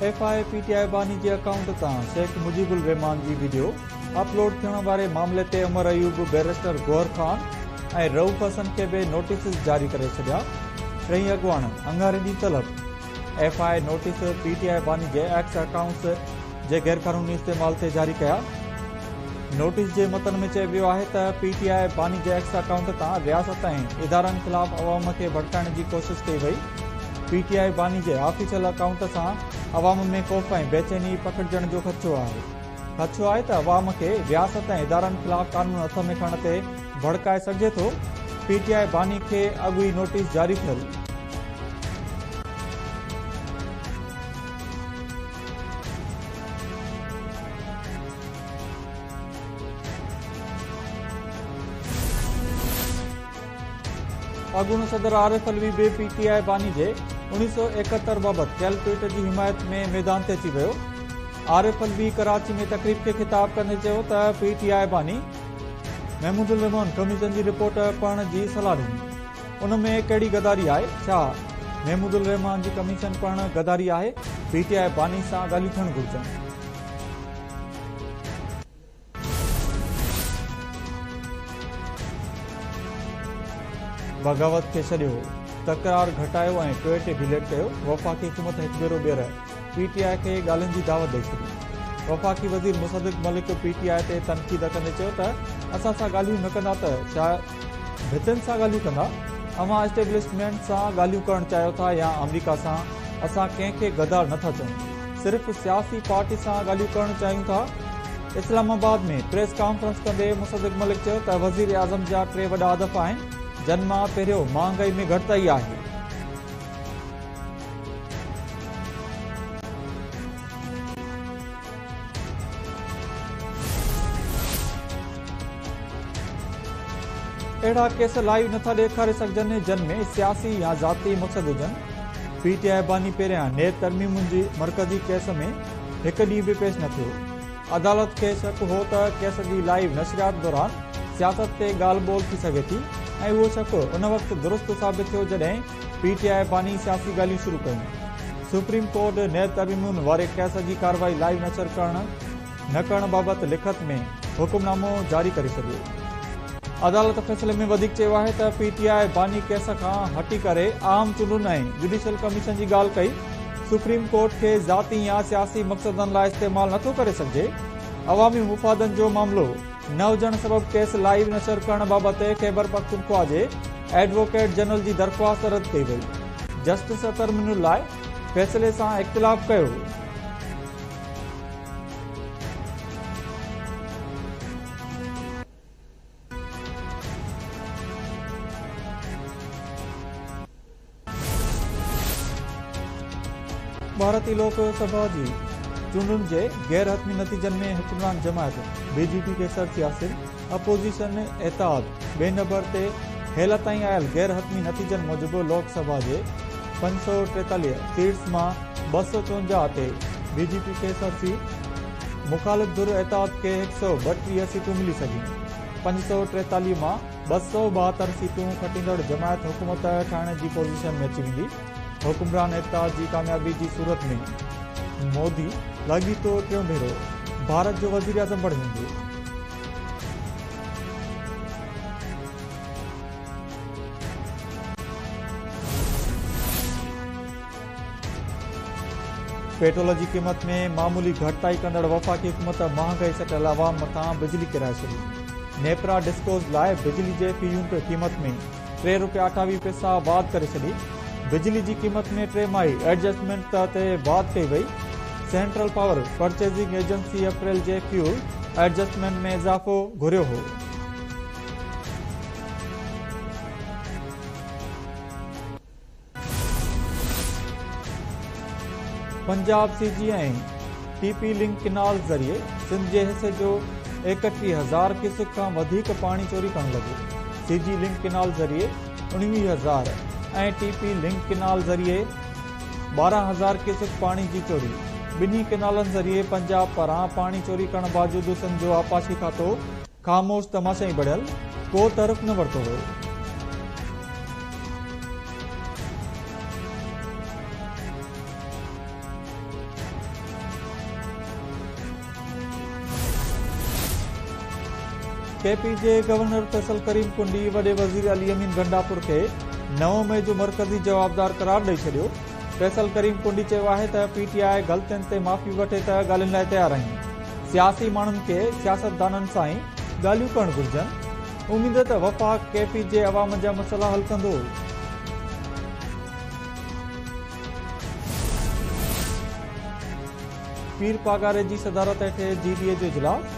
F I A P T I باني جي account تان شيخ مجيب الرحمان جي وڊيو اپلوڊ ٿيڻ واري معاملي تي عمر ايوب، بئريسٽر گوهر خان ۽ رئوف حسن کي به نوٽيسز جاري ڪري ڇڏيا. ٽئي اڳواڻ اڱاري ڏينهن طلب. F I A notice P T I باني جي ايڪس اڪائونٽس جي غيرقانوني استعمال تي جاري ڪيا. نوٽيس جي متن ۾ چيو ويو آهي ته پي ٽي آء باني جي ايڪس اڪائونٽ تان رياست ۽ ادارن خلاف عوام کي ڀڙڪائڻ جي ڪوشش ڪئي وئي، پي ٽي آء باني جي آفيشل اڪائونٽ سان عوام ۾ خوف ۽ بيچيني پکڙجڻ جو خدشو آهي، خدشو آهي ته عوام کي رياست ۽ ادارن خلاف قانون هٿ ۾ کڻڻ تي ڀڙڪائي سگهجي ٿو، پي ٽي آء باني کي اڳ ئي نوٽيس جاري ٿيل. اڳوڻو صدر عارف علوي به پي ٽي آء باني جي 1971 بابت ڪيل ٽوئيٽ جي حمايت ۾ ميدان تي اچي ويو. عارف علوي ڪراچي ۾ تقريب کي خطاب ڪندي چيو ته پي ٽي آء باني محمود الرحمان ڪميشن جي رپورٽ پڙهڻ جي صلاح ڏني. ان ۾ ڪهڙي غداري آهي؟ ڇا محمود الرحمان جي ڪميشن پڙهڻ غداري آهي؟ پي ٽي آء باني سان ڳالهيون ٿيڻ گهرجن. بغاوت کي ڇڏيو، تڪرار گهٽايو ۽ ٽوئيٽ ڊيليٽ ڪيو، وفاقي حڪومت هڪ ڀيرو ٻيهر پي ٽي آء کي ڳالهين جي دعوت ڏئي ڇڏي. وفاقي وزير مصدق ملڪ پي ٽي آء تي تنقيد ڪندي چيو ته اسان سان ڳالهيون نه ڪندا ته ڇا ڀتين سان ڳالهيون ڪندا؟ اوهان اسٽيبلشمينٽ سان ڳالهيون ڪرڻ چاهيو ٿا يا آمريڪا سان؟ اسان ڪنهن کي غدار نٿا چئون. صرف سياسي پارٽي سان ڳالهيون ڪرڻ چاهيون ٿا. اسلام آباد ۾ پريس ڪانفرنس ڪندي مصدق ملڪ چيو ته وزيراعظم جا ٽي وڏا هدف آهن جن مان پهريون مهانگائي ۾ گهٽتائي آهي. اهڙا ڪيس لائيو نٿا ڏيکاري سگهجن جن ۾ سياسي يا ذاتي مقصد هجن، پي ٽي آء باني پهريان نيب ترميمن جي مرڪزي ڪيس ۾ هڪ ڏينهن به پيش نه ٿيو، عدالت کي شڪ هو ته ڪيس جي لائيو نشريات دوران سياست تي ڳالهه ٻولهه ٿي سگهي ٿي ۽ اهو شڪ ان وقت درست ثابت ٿيو جڏهن پي ٽي آء باني سياسي ڳالهيون شروع ڪيون. سپريم ڪورٽ نيب ترميمن واري ڪيس جي ڪارروائي لائيو نشر ڪرڻ نه ڪرڻ بابت لکت ۾ حڪم نامو جاري ڪري ڇڏيو. عدالت فيصلي ۾ وڌيڪ چيو آهي ته پي ٽي آء باني ڪيس کان هٽي ڪري عام چونڊن ۽ جڊيشل ڪميشن جي ڳالهه ڪئي، سپريم ڪورٽ کي ذاتي يا سياسي مقصدن لاء استعمال نٿو ڪري سگهجي، عوامي مفادن جو معاملو نه هجڻ سبب ڪيس لائيو نشر ڪرڻ بابت خيبرپختونخوا جي ايڊووڪيٽ جنرل جي درخواست رد ڪئي وئي، جسٽس اطهر من الله فيصلي سان اختلاف ڪيو. ڀارتي لوڪ سڀا جي چونڊن جي غير حتمي نتيجن ۾ حڪمران جماعت بي جي پي کي سرسي حاصل، اپوزيشن اتحاد ٻئي نمبر تي هيل تائين آيل غير حتمي نتيجن موجب لوڪ سڀا جي 543 سيٽس مان 254 تي بي جي پي کي سرسي، مخالف ڌر اتحاد کي 132 سيٽون ملي سگهيون. 543 مان 272 سيٽون کٽيندڙ جماعت حڪومت ٺاهڻ جي پوزيشن ۾ اچي ويندي. حڪمران اتحاد جي ڪاميابي جي صورت ۾ مودي لاڳيتو ٽيون ڀيرو ڀارت جو وزيراعظم بڻجي ويندو. پيٽرول جي قيمت ۾ معمولي گهٽتائي ڪندڙ وفاقي حڪومت مهانگائي سٽيل عوام مٿان بجلي ڪيرائي ڇڏي. نيپرا ڊسڪوز لاء بجلي جي في يونٽ قيمت ۾ ٽي روپيا اٺاويهه پئسا واڌ ڪري ڇڏي. بجلي جي قيمت ۾ ٽي ماهي ايڊجسٽمينٽ تحت واڌ ڪئي وئي. Central power purchasing agency April جي فيول ايڊجسٽمينٽ ۾ اضافو گهريو هو. Punjab C G ۽ T P link canal ذريعي سنڌ جي حصي جو 31 هزار ڪيوسڪ کان وڌيڪ پاڻي چوري ڪرڻ لڳو. سي جي لنڪ ڪئنال ذريعي 19 هزار ۽ ٽي پي لنڪ ڪئنال ذريعي 12 هزار ڪيوسڪ پاڻي جي چوري. ٻنهي ڪئنالن ذريعي پنجاب پاران پاڻي چوري ڪرڻ باوجود سنڌ جو آبپاشي کاتو خاموش تماشائي بڻيل، ڪو تحرڪ نه ورتو ويو. ڪي پي جي گورنر فيصل ڪريم ڪنڊي وڏي وزير علي امين گنڊاپور کي 9 مئي جو مرڪزي جوابدار قرار ڏئي ڇڏيو. فيصل ڪريم ڪنڊي چيو آهي ته پي ٽي آء غلطين تي معافي وٺي ته ڳالهين لاء تيار آهيون، سياسي ماڻهن کي سياستدانن سان ئي ڳالهيون ڪرڻ گهرجن، اميد ته وفاق ڪي پي جي عوام جا مسئلا حل ڪندو. پير پاڳاري جي صدارت هيٺ جي ڊي اي جو اجلاس،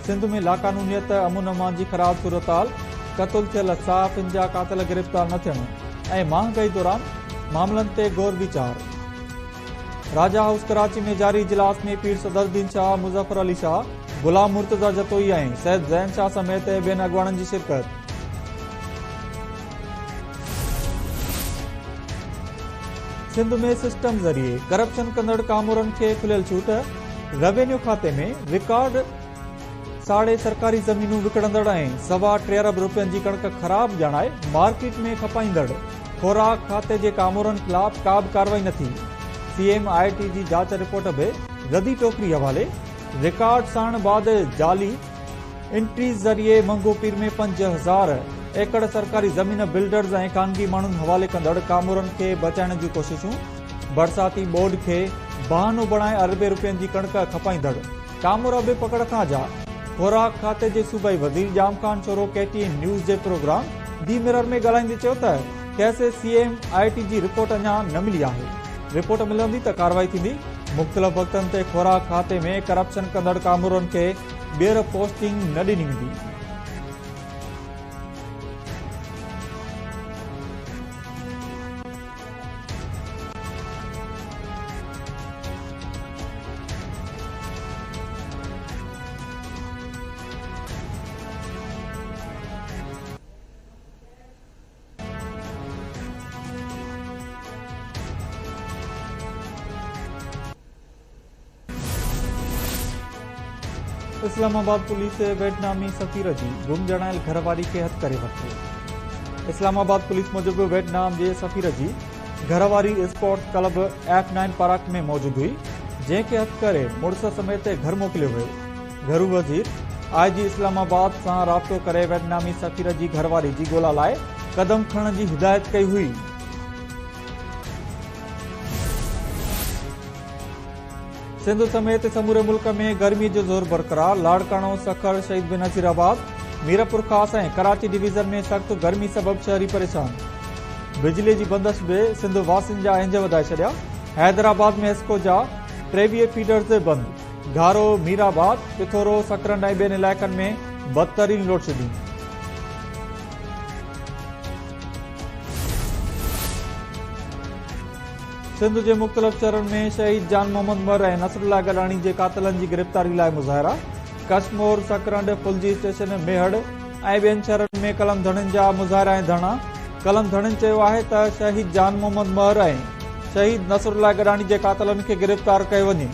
سنڌ ۾ لاقانونيت، امن امان جي خراب صورتحال، قتل ٿيل صحافين جا قاتل گرفتار نه ٿيڻ ۽ مهانگائي دوران معاملن تي غور ويچار. راجا هائوس ڪراچي ۾ جاري اجلاس ۾ پير صدرالدين شاهه، مظفر علي شاهه، غلام مرتضيٰ جتوئي ۽ سيد زين شاهه سميت ٻين اڳواڻن جي شرڪت. سنڌ ۾ سسٽم ذريعي ڪرپشن ڪندڙ ڪامورن کي کليل ڇوٽ، روينيو کاتي ۾ رڪارڊ ساڙي سرڪاري زمينون وڪڻندڙ ۽ 3.25 ارب رپين جي ڪڻڪ خراب ڄاڻائي مارڪيٽ ۾ کپائيندڙ خوراڪ کاتي جي ڪامورن خلاف ڪا به ڪارروائي نه ٿي، سي ايم I ٽي جي جاچ رپورٽ به ردي ٽوڪري حوالي، رڪارڊ ساڙڻ بعد جعلي انٽريز ذريعي منگهو پير ۾ 5000 ايڪڙ سرڪاري زمين بلڊرز ۽ خانگي ماڻهن حوالي ڪندڙ ڪامورن کي بچائڻ جون ڪوششون، برساتي ٻوڏ کي بهانو بڻائي اربين رپين جي ڪڻڪ کپائيندڙ ڪامورا به پڪڙ کان آجا، خوراڪ کاتي جي صوبائي وزير Jam Khan Shoro K T N news جي پروگرام the mirror ۾ ڳالهائيندي چيو ته کيس سي ايم I ٽي جي رپورٽ اڃا نه ملي آهي، رپورٽ ملندي ته ڪارروائي ٿيندي، مختلف وقتن تي خوراڪ کاتي ۾ ڪرپشن ڪندڙ ڪامورن کي ٻيهر پوسٽنگ نه ڏني ويندي. اسلام آباد پوليس ويٽنامي سفير جي گم ڄاڻايل گهر واري کي هٿ ڪري ورتو. اسلام آباد پوليس موجب ويٽنام جي سفير جي گهر واري sports club F nine park ۾ موجود هئي، جنهن کي هٿ ڪري مڙس سميت گهر موڪليو ويو. گهرو وزير آء جي اسلام آباد سان رابطو ڪري ويٽنامي سفير جي گهر واري جي ڳولا لاء قدم کڻڻ جي هدايت ڪئي هئي. سنڌ سميت سموري ملڪ ۾ گرمي جو زور برقرار، لاڙڪاڻو، سکر، شهيد بينظير آباد، ميرپورخاص ۽ ڪراچي ڊويزن ۾ سخت گرمي سبب شهري پريشان، بجلي جي بندش به سنڌ واسين جا اهنج وڌائي ڇڏيا، حيدرآباد ۾ حيسڪو جا 23 فيڊرز بند، گهارو، مير آباد، پٿورو، سڪرنڊ ۽ ٻين علائقن ۾ بدترين لوڊشيڊنگ. سنڌ جي مختلف شهرن ۾ شهيد جان محمد مھر ۽ نصرالله گڏاڻي جي قاتلن جي گرفتاري لاء مظاهرا، ڪشمور، سڪرنڊ، ڦلجي اسٽيشن، ميهڙ ۽ ٻين شهرن ۾ قلم ڌڻين جا مظاهرا ۽ ڌرڻا، قلم ڌڻين چيو آهي ته شهيد جان محمد مهر ۽ شهيد نصرالله گڏاڻي جي قاتلن کي گرفتار ڪيو وڃي.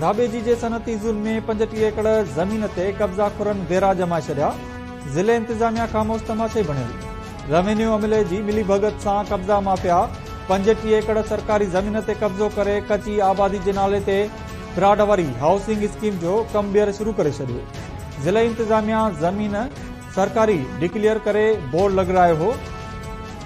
ڌاٻيجي جي صنعتي زون ۾ 35 ايڪڙ زمين تي قبضا خورن ديرا ڄمائي ڇڏيا، ضلعي انتظاميا خاموش تماشائي بڻيل، روينيو عملي جي ملي ڀڳت سان قبضا مافيا 35 ايڪڙ سرڪاري زمين تي قبضو ڪري ڪچي آبادي جي نالي تي فراڊ واري هائوسنگ اسڪيم جو ڪم ٻيهر شروع ڪري ڇڏيو، ضلعي انتظاميا زمين سرڪاري ڊڪليئر ڪري بورڊ لڳرايو هو.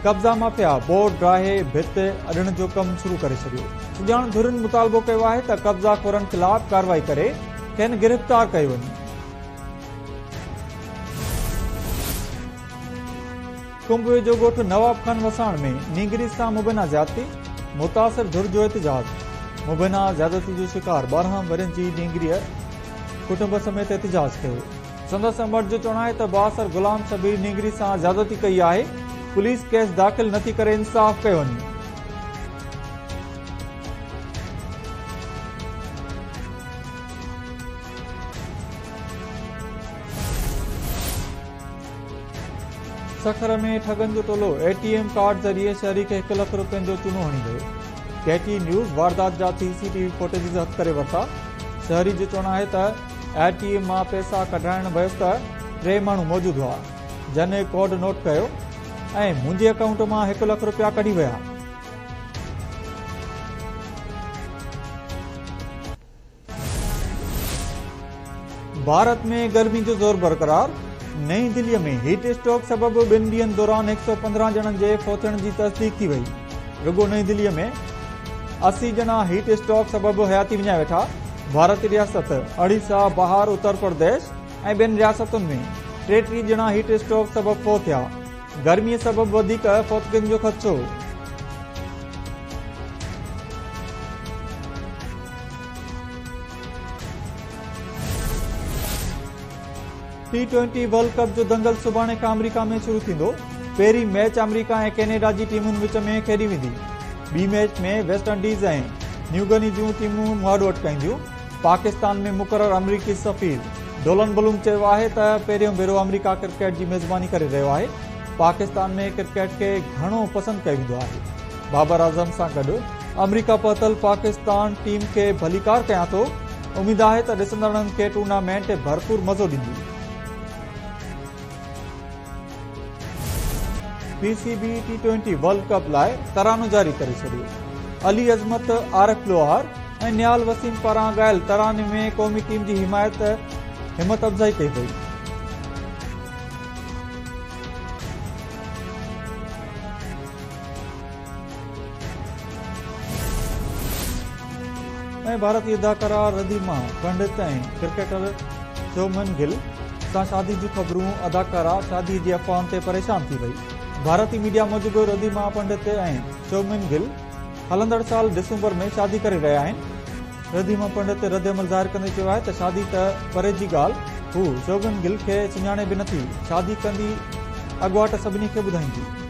قبضا مافيا بورڊ ڊاهي ڀت اڏڻ جو ڪم شروع ڪري ڇڏيو. سڄاڻ ڌرين مطالبو ڪيو آهي ته قبضا خورن خلاف ڪارروائي ڪري کين گرفتار ڪيو وڃي. ڪنب ويجهو ڳوٺ نواب خان وساڻ ۾ نينگري سان مبينا زيادتي، متاثر ڌر جو احتجاج، مبينا زيادتي جو شڪار 12 ورهين جي نينگريء ڪٽنب سميت احتجاج ڪيو. سندس امڙ جو چوڻ آهي ته بااثر غلام شبير نينگري سان زيادتي ڪئي آهي، پوليس ڪيس داخل نٿي ڪري انصاف ڪيو وڃي. سکر ۾ ٺڳن جو ٽولو اي ٽي ايم ڪارڊ ذريعي شهري کي 1 لک روپين جو چونو هڻي ويو. ڪي ٽي نيوز واردات جا سي سي ٽي وي فوٽيجز هٿ ڪري ورتا. شهري جو چوڻ آهي ته اي ٽي ايم مان پئسا ڪڍرائڻ ويس ته ٽي ماڻهو موجود هئا، جن ڪوڊ نوٽ ڪيو ۽ منهنجي اڪائونٽ مان 1 لک روپيا ڪڍي ويا. ڀارت ۾ گرمي جو زور برقرار، نئين دهلي ۾ هيٽ اسٽروڪ سبب ٻن ڏينهن دوران 115 ڄڻن جي فوت ٿيڻ جي تصديق ٿي وئي، رڳو نئين دهلي ۾ 80 ڄڻا هيٽ اسٽروڪ سبب حياتي وڃائي ويٺا، ڀارتي رياست اڙيسا، بهار، اتر پرديش ۽ ٻين رياستن ۾ 33 ڄڻا هيٽ اسٽروڪ سبب فوت ٿيا، گرمي سبب وڌيڪ فوتگين جو خدشو. ٽي ٽوئنٽي ورلڊ ڪپ جو دنگل سڀاڻي کان آمريڪا ۾ شروع ٿيندو، پهرين ميچ آمريڪا ۽ ڪينيڊا جي ٽيمن وچ ۾ کيڏي ويندي، ٻي ميچ ۾ ويسٽ انڊيز ۽ نيوگني جون ٽيمون مهاڏو اٽڪائينديون، پاڪستان ۾ مقرر آمريڪي سفير ڊولن بلوم چيو آهي ته پهريون ڀيرو آمريڪا ڪرڪيٽ جي ميزباني ڪري رهيو آهي، پاڪستان ۾ ڪرڪيٽ کي گهڻو پسند ڪيو ويندو آهي، بابر اعظم سان گڏ آمريڪا پهتل پاڪستان ٽيم کي ڀليڪار ڪيان ٿو، اميد آهي ته ڏسندڙن کي ٽورنامينٽ ڀرپور مزو ڏيندي. P C B T twenty world cup لاء ترانو جاري ڪري ڇڏيو. علي عظمت، عارف لوهار ۽ نهال وسيم پاران ڳايل تراني ۾ قومي ٽيم جي حمايت همت افزائي ڪئي وئي. ۽ ڀارتي اداڪارا رڌيما پنڊت ۽ ڪرڪيٽر شومن گل سان شادي جون خبرون اداڪارا شادي جي افواهن تي پريشان ٿي وئي. ڀارتي ميڊيا موجب رڌيما پنڊت ۽ شومن گل هلندڙ سال ڊسمبر ۾ شادي ڪري رهيا آهن. رڌيما پنڊت ردعمل ظاهر ڪندي چيو آهي ته شادي ته پري جي ڳالهه هو شومن گل کي سڃاڻي به نٿي، شادي ڪندي اڳواٽ سڀني کي ٻڌائيندي.